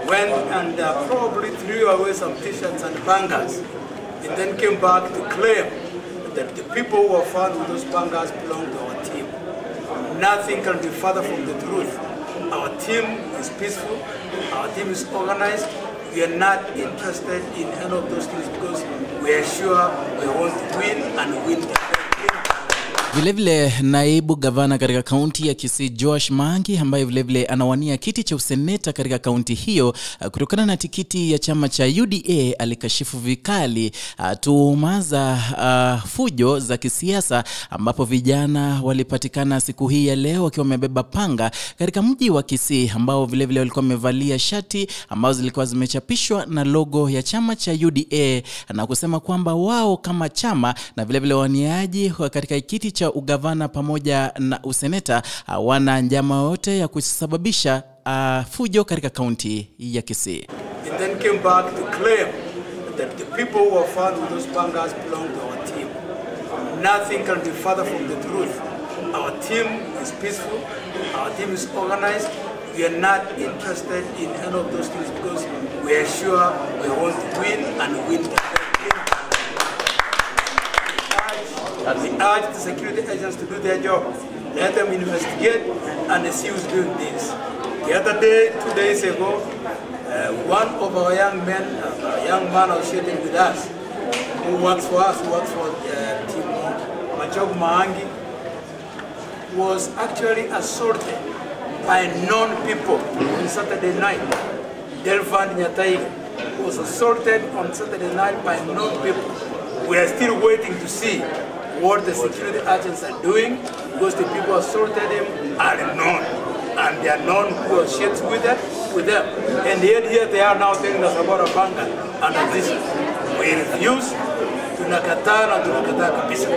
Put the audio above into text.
went and probably threw away some T-shirts and bangers. They then came back to claim that the people who were found with those bangers belonged to our team. Nothing can be further from the truth. Our team is peaceful, our team is organized. We are not interested in any of those things because we are sure we want to win and win the Vilevile naibu gavana katika kaunti ya Kisii Joash Maangi ambaye vilevile anawania kiti cha useneta katika kaunti hiyo kutokana na tikiti ya chama cha UDA alikashifu vikali tuhuma za fujo za kisiasa ambapo vijana walipatikana siku hii ya leo wakiwa wamebeba panga katika mji wa Kisii ambao vilevile walikuwa wamevalia shati ambazo zilikuwa zimechapishwa na logo ya chama cha UDA na kusema kwamba wao kama chama na vilevile waniaji katika kiti cha ugavana pamoja na useneta hawana njama yoyote ya kusababisha fujo katika kaunti ya Kisii. They then came back to claim that the people who were found with those bangers belonged to our team. Nothing can be further from the truth. Our team is peaceful, our team is organized. We are not interested in any of those things because we are sure we want to win and win the We urge the security agents to do their job. Let them investigate and see who's doing this. The other day, 2 days ago, one of our young men, a young man associated with us, who works for us, who works for Team Machogu Maangi, was actually assaulted by known people on Saturday night. Delvan Nyatai was assaulted on Saturday night by known people. We are still waiting to see what the security agents are doing, because the people assaulted him are known, and they are known who associates with them, with them. And yet here they are now telling us about a panga and this. We refuse, tunakataa na tunakataa kabisa.